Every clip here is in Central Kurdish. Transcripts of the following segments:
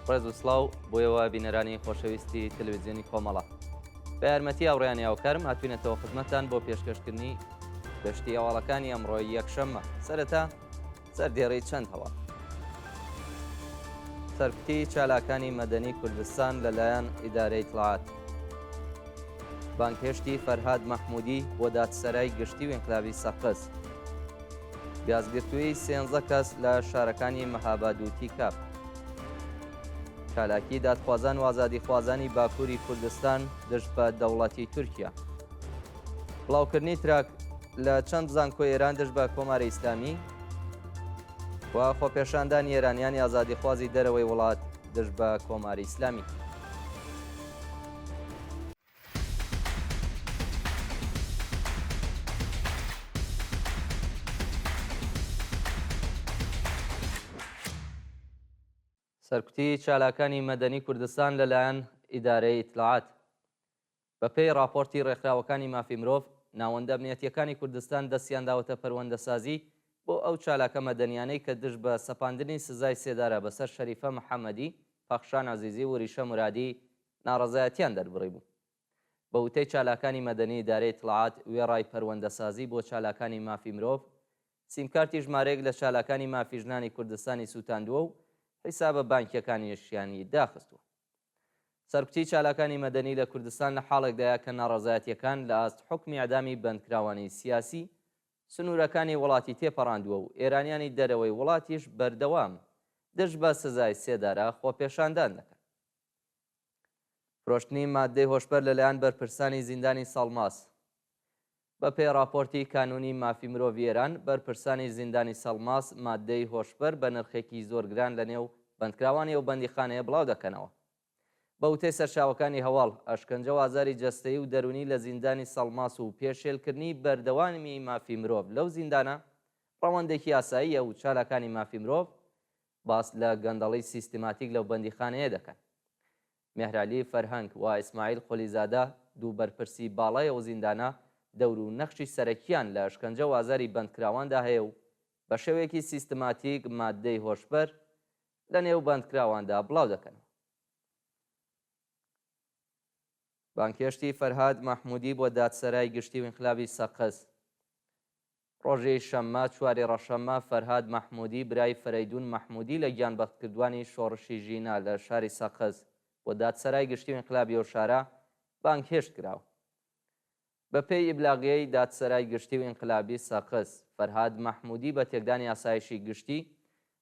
ڕێز و سڵاو بۆ ئێوە بینەرانی خۆشەویستی تەلەویزیۆنی کۆمەڵە. بە یارمەتی هاوڕێیانی هاوکارم هاتوینەتەوە خزمەتتان بۆ پێشکەشکردنی گەشتی هەواڵەکانی ئەمڕۆ یەکشەممە. سەرەتا سەردێڕی چەند هەواڵ. سەرکوتی چالاکانی مەدەنی کوردستان لەلایەن ئیدارەی ئیتڵاعات. بانگهێشتی فەرهاد مەحموودی بۆ دادسەرای گشتی و ئینقلابی سەقز. گازگرتووی سێنزە کەس لە شارەکانی مەهاباد و تیکاب. چالاکی دادخوازان و ئازادیخوازانی باکووری کوردستان دژ بە دەوڵەتی تورکیا. بڵاوکردنی تراک لە چەند زانکۆی ئێران دژ بە کۆماری ئیسلامی و خۆپێشاندانی ئێرانیانی ئازادیخوازی دەرەوەی وڵات دژ بە کۆماری ئیسلامی. سەرکوتی چالاکانی مەدەنی کوردستان لەلایەن ئیدارەی ئیتلاعات. بەپێی ڕاپۆرتی ڕێکخراوەکانی مافی مرۆڤ، ناوەندە ئەمنیەتییەکانی کوردستان دەستیان داوەتە پەروەندەسازی بۆ ئەو چالاکە مەدەنییانەی کە دژ بە سەپاندنی سزای سێدارە بەسەر شەریفە محەمەدی، پەخشان عەزیزی و وریشە مورادی ناڕەزایەتییان دەربڕیبوو. بە وتەی چالاکانی مەدەنی ئیدارەی ئیتڵاعات وێڕای پەروەندەسازی بۆ چالاکانی مافی مرۆڤ، سیمکارتی ژمارەیەک لە چالاکانی مافی ژنانی کوردستانی سووتاندووە و حیسابە بانکییەکانیشیانی داخستووە. سەرکوتی چالاکانی مەدەنی لە کوردستان لە حاڵێکدایە کە ناڕەزایەتییەکان لە ئاست حوکمی ئێعدامی بەندکراوانی سیاسی سنوورەکانی وڵاتی تێپەڕاندووە و ئێرانیانی دەرەوەی وڵاتیش بەردەوام دژ بە سزای سێدارە خۆپێشاندان دەکەن. فرۆشتنی ماددەی هۆشبەر لەلایەن بەرپرسانی زیندانی سەڵماس. بەپێی ڕاپۆرتی کانوونی مافی مرۆڤی ئێران، بەرپرسانی زیندانی سەڵماس ماددەی هۆشبەر بە نرخێکی زۆر گران لەنێو بەندکراوانی ئەو بەندیخانەیە بڵاو دەکەنەوە. بە وتەی سەرچاوەکانی هەواڵ، ئەشکەنجە و ئازاری جەستەیی و دەروونی لە زیندانی سەڵماس و پێشێلکردنی بەردەوامی مافی مرۆڤ لەو زیندانە ڕەوەندێکی ئاساییە و چالاکانی مافی مرۆڤ باس لە گەندەڵی سیستماتیک لەو بەندیخانەیە دەکەن. مێهرعەلی فەرهەنگ و ئیسماعیل قولیزادە، دوو بەرپرسی باڵای ئەو زیندانە، دەور و نەخشی سەرەکییان لە ئەشکەنجە و ئازاری بەندکراواندا هەیە و بە شێوەیەکی سیستماتیک ماددەی هۆشبەر لە نێو بەندکراواندا بڵاو دەکەنەوە. بانگهێشتی فەرهاد مەحموودی بۆ دادسەرای گشتی و ئینقلابی سەقز. ڕۆژی شەممە چواری ڕەشەممە فەرهاد مەحموودی برای فەرەیدوون مەحموودی لە گیانبەختکردووانی شۆڕشی ژینا لە شاری سەقز بۆ دادسەرای گشتی و ئینقلابی ئەو شارە بانگهێشت کراوە. بە پێی ئیبلاغیەی دادسەرای گشتی و ئینقلابی سەقز، فەرهاد مەحموودی بە تێکدانی ئاسایشی گشتی،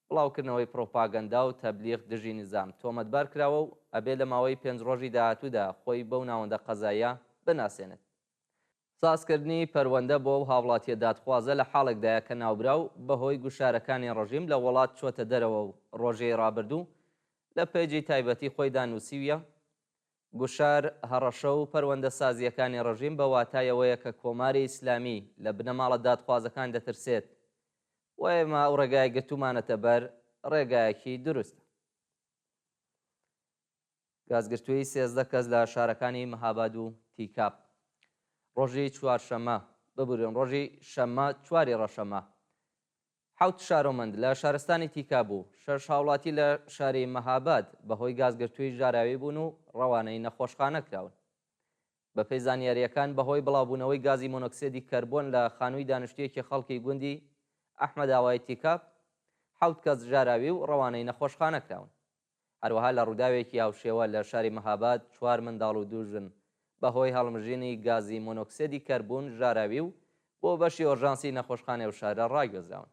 بڵاوکردنەوەی پڕۆپاگەندا و تەبلیغ دژی نیزام تۆمەتبار کراوە و ئەبێ لە ماوەی پێنج ڕۆژی داهاتوودا خۆی بەو ناوەندە قەزاییە بناسێنێت. سازکردنی پەروەندە بۆ ئەو هاوڵاتییە دادخوازە لە حاڵێکدایە کە ناوبراو بە هۆی گوشارەکانی ڕژیم لە وەڵات چۆتە دەرەوە و ڕۆژی ڕابردوو لە پەیجی تایبەتی خۆیدا نووسیویە، گوشار، هەڕەشە و پەروەندەسازییەکانی ڕژیم بە واتای ئەوەیە کە کۆماری ئیسلامی لە بنەماڵە دادخوازەکان دەترسێت و ئێمە ئەو ڕێگایە گرتوومانەتە بەر ڕێگایەکی دروستە. گازگرتووی 13 کەس لە شارەکانی مهاباد و تیکاب ڕۆژی چوارشەممە ببورن ڕۆژی شەممە چواری ڕەشەمە حەوت شارۆمەند لە شارستانی تیکاب و شەش هاوڵاتی لە شاری مهاباد بەهۆی گازگرتووی ژاراوی بوون و ڕەوانەی نەخۆشخانە کراون. بەپێی زانیارییەکان بەهۆی بڵاوبوونەوەی گازی مۆنۆکسێدی کەربۆن لە خانووی دانیشتوویەکی خەڵکی گوندی ئەحمەدئاوای تیکاب حەوت کەس ژاراوی و ڕەوانەی نەخۆشخانە کراون. هەروەها لە ڕووداوێکی هاوشێوە لە شاری مەهاباد چوار منداڵ و دوو ژن بەهۆی هەڵمژینی گازی مۆنۆکسێدی کەربوون ژاراوی و بۆ بەشی ئۆرژانسی نەخۆشخانەی ئەو شارە ڕاگوێزراون.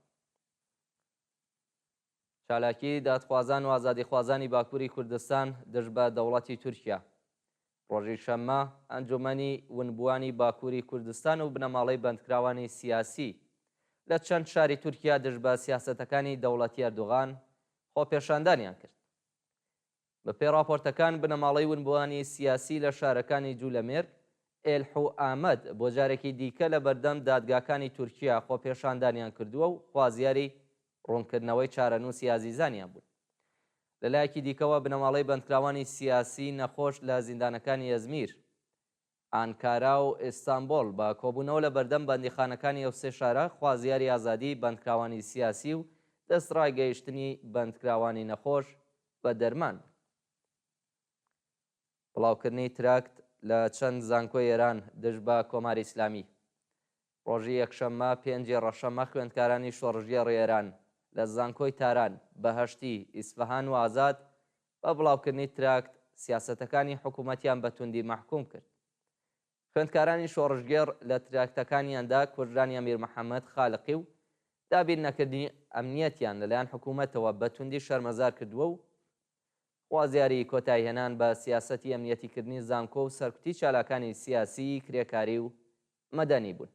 چالاکی دادخوازان و ئازادیخوازانی باکووری کوردستان دژ بە دەوڵەتی تورکیا ڕۆژی شەممە ئەنجوومەنی ونبووانی باکووری کوردستان و بنەماڵەی بەندکراوانی سیاسی لە چەند شاری تورکیا دژ بە سیاسەتەکانی دەوڵەتی ئەردوغان خۆپێشاندانیان کرد. بەپێی ڕاپۆرتەکان بنەماڵەی ونبووانی سیاسی لە شارەکانی جولەمێرگ، ئێلح و ئامەد بۆ جارێکی دیکە لە بەردەم دادگاکانی تورکیا خۆپێشاندانیان کردووە و خوازیاری ڕوونکردنەوەی چارەنووسی ئازیزانیان بوون. لە لایەکی دیکەوە بنەماڵەی بەندکراوانی سیاسی نەخۆش لە زیندانەکانی ئەزمیر، ئانکارا و ئیستانبۆڵ بە کۆبوونەوە لە بەردەم بەندیخانەکانی ئەو سێ شارە خوازیاری ئازادیی بەندکراوانی سیاسی و دەستڕاگەیشتنی بەندکراوانی نەخۆش بە دەرمان بوون. بڵاوکردنی تراکت لە چەند زانکۆی ئێران دژ بە کۆماری ئیسلامی. ڕۆژی یەکشەممە پێنجی ڕەشەممە خوێندکارانی شۆڕشگێڕی ئێران لە زانکۆی تاران، بەهەشتی، ئیسفەهان و ئازاد بە بڵاوکردنی تراکت سیاسەتەکانی حکوومەتیان بە توندی مەحکووم کرد. خوێندکارانی شۆڕشگێڕ لە تراکتەکانیاندا کوژرانی ئەمیر محەممەد خالقی و دابین نەکردنی ئەمنیەتیان لەلایەن حکوومەتەوە بە توندی شەرمەزار کردووە و خوازیاری کۆتاییهێنان بە سیاسەتی ئەمنیەتیکردنی زانکۆ و سەرکوتی چالاکانی سیاسی، کرێکاری و مەدەنی بوون.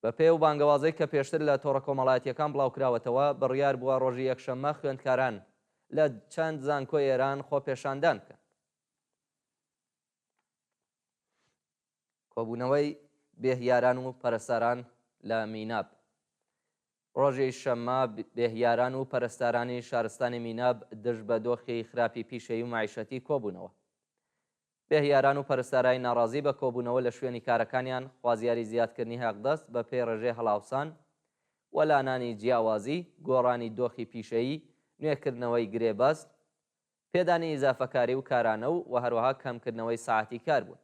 بەپێی ئەو بانگەوازەی کە پێشتر لە تۆڕە کۆمەڵایەتییەکان بڵاوکراوەتەوە، بڕیار بووە ڕۆژی یەکشەممە خوێندکاران لە چەند زانکۆی ئێران خۆپێشاندان بکەن. کۆبوونەوەی بێهیاران و پەرستاران لە میناب. ڕۆژی شەممە بێهیاران و پەرستارانی شارستانی میناب دژ بە دۆخی خراپی پیشەیی و مەعیشەتی کۆبوونەوە. بێهیاران و پەرستارای ناڕازی بە کۆبوونەوە لە شوێنی کارەکانیان خوازیاری زیادکردنی هەقدەست بە پێی ڕێژەی هەڵاوسان، وەلانانی جیاوازی، گۆڕانی دۆخی پیشەیی، نوێکردنەوەی گرێبەست، پێدانی ئیزافەکاری و کارانە و و هەروەها کەمکردنەوەی سەعاتی کار بوون.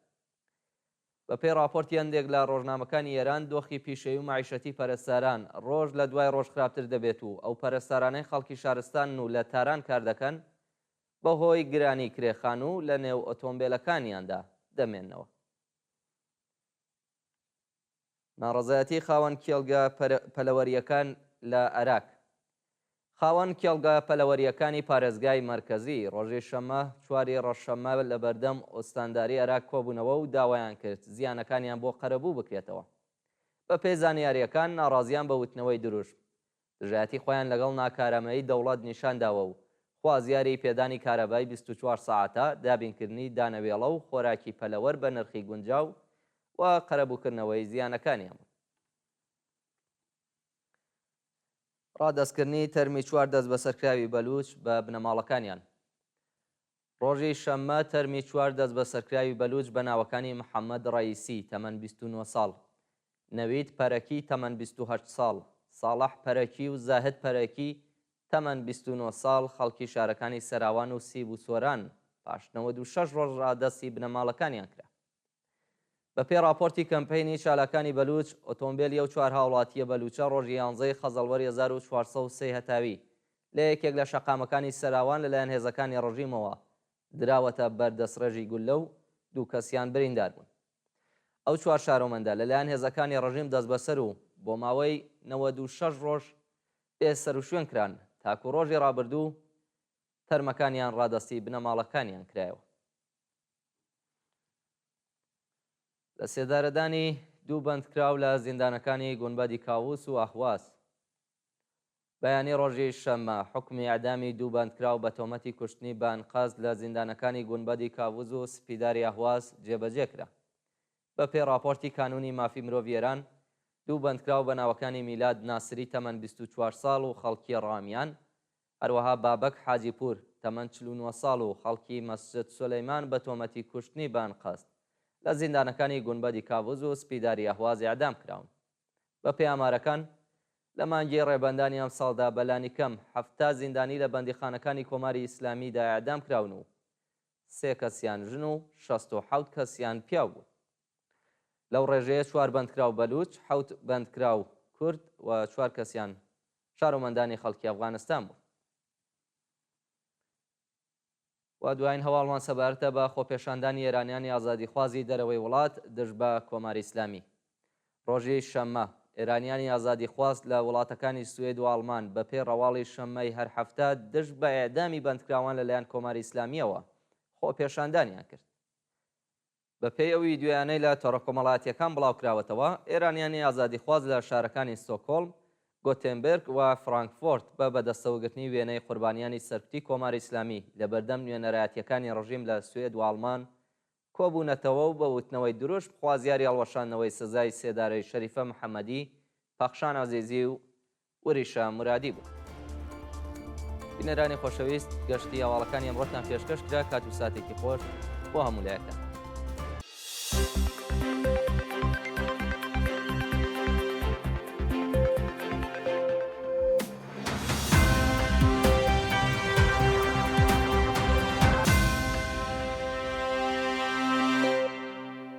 بە پێی ڕاپۆرتی هەندێک لە ڕۆژنامەکانی ئێران، دۆخی پیشەیی و مەعیشەتی پەرستاران ڕۆژ لە دوای ڕۆژ خراپتر دەبێت و ئەو پەرستارانەی خەڵکی شارستانن و لە تاران کار دەکەن، بە هۆی گرانی کرێ خانوو لە نێو ئۆتۆمبێلەکانیاندا دەمێننەوە. ناڕەزایەتی خاوەن کێڵگە پەلەوەرییەکان لە ئەراک. خاوەن کێڵگە پەلەوەرییەکانی پارێزگای مەرکەزی، ڕۆژی شەممە چواری ڕەشەممە لەبەردەم ئوستانداری ئەراک کۆبوونەوە و داوایان کرد زیانەکانیان بۆ قەرەبوو بکرێتەوە. بەپێی زانیارییەکان ناڕازیان بە وتنەوەی دروشم دژایەتی خۆیان لەگەڵ ناکارامەیی دەوڵەت نیشانداوە و خوازیاری پێدانی کارەبای 24 سەعاتە، دابینکردنی دانەوێڵە و خۆراکی پەلەوەر بە نرخی گونجاو و قەرەبووکردنەوەی زیانەکانیان بوون. ڕادەستکردنی تەرمی چوار دەستبەسەرکراوی بەلووچ بە بنەماڵەکانیان. ڕۆژی شەممە تەرمی چوار دەستبەسەرکراوی بەلووچ بە ناوەکانی محەممەد ڕەئیسی تەمەن 29 ساڵ، نەوید پەرەکی تەمەن 28 ساڵ، ساڵح پەرەکی و زاهد پەرەکی تەمەن 29 ساڵ خەڵکی شارەکانی سەراوان و سیب و سۆران پاش 96 ڕۆژ ڕادەستی بنەماڵەکانیان کرا. بەپێی ڕاپۆرتی کەمپەینی چالاکانی بەلووچ، ئۆتۆمبێلی ئەو چوار هاوڵاتییە بەلووچە ڕۆژی یانزەی خەزەڵوەری 1403 هەتاوی لە یەکێک لە شەقامەکانی سەراوان لەلایەن هێزەکانی ڕژیمەوە دراوەتە بەر دەستڕێژی گوللە و دوو کەسیان بریندار بوون. ئەو چوار شارۆمەندە لەلایەن هێزەکانی ڕژیم دەستبەسەر و بۆ ماوەی 96 ڕۆژ بێ سەروشوێن کران تاکوو ڕۆژی ڕابردوو تەرمەکانیان ڕادەستی بنەماڵەکانیان کرایەوە. لە سێدارەدانی دوو بەندکراو لە زیندانەکانی گونبەدی کاووس و ئەهواز. بەیانی ڕۆژی شەممە، حوکمی ئێعدامی دوو بەندکراو بە تۆمەتی کوشتنی بە ئەنقەست لە زیندانەکانی گونبەدی کاووس و سپیداری ئەهواز جێبەجێ کرا. بە پێی ڕاپۆرتی کانوونی مافی مرۆڤی ئێران، دوو بەندکراو بە ناوەکانی میلاد ناسری تەمەن 24 ساڵ و خەڵکی ڕامیان، هەروەها بابەک حاجیپوور، تەمەن 49 ساڵ و خەڵکی مەسجد سولەیمان بە تۆمەتی کوشتنی بە ئەنقەست لە زیندانەکانی گونبەدی کاووس و سپیداری ئەهواز ئێعدام کراون. بە پێی ئامارەکان، لە مانگی ڕێبەندانی ئەمساڵدا بە لانیکەم 70 زیندانی لە بەندیخانەکانی کۆماری ئیسلامیدا ئێعدام کراون و سێ کەسیان ژن و 67 کەسیان پیاو بوون. لەو ڕێژەیە چوار بەندکراو بەلووچ، حەوت بەندکراو کورد و چوار کەسیان شارۆمەندانی خەڵکی ئەفغانستان بوون. و دوایین هەواڵمان سەبارەتە بە خۆپێشاندانی ئێرانیانی ئازادیخوازی دەرەوەی وڵات دژ بە کۆماری ئیسلامی. ڕۆژی شەممە، ئێرانیانی ئازادیخواز لە وڵاتەکانی سوئێد و ئاڵمان بە پێی ڕەواڵی شەممەی هەر هەفتە دژ بە ئێعدامی بەندکراوان لەلایەن کۆماری ئیسلامییەوە خۆپێشاندانیان کرد. بەپێی ئەو ویدیۆیانەی لە تۆڕە کۆمەڵایەتییەکان بڵاوکراوەتەوە، ئێرانیانی ئازادیخواز لە شارەکانی ستۆکهۆڵم، گۆتێنبێرگ و فرانکفۆرت بە بەدەستەوەگرتنی وێنەی قوربانیانی سەرکوتی کۆماری ئیسلامی لەبەردەم نوێنەرایەتییەکانی ڕژیم لە سوئێد و ئاڵمان کۆبوونەتەوە و بە وتنەوەی دروشم خوازیاری هەڵوەشاندنەوەی سزای سێدارەی شەریفە محەمەدی، پەخشان عەزیزی و وریشە مورادی بوو. بینەرانی خۆشەویست گەشتی هەواڵەکانی ئەمڕۆتان پێشکەش کرا کات و ساتێکی خۆش بۆ هەموو لایەکتان.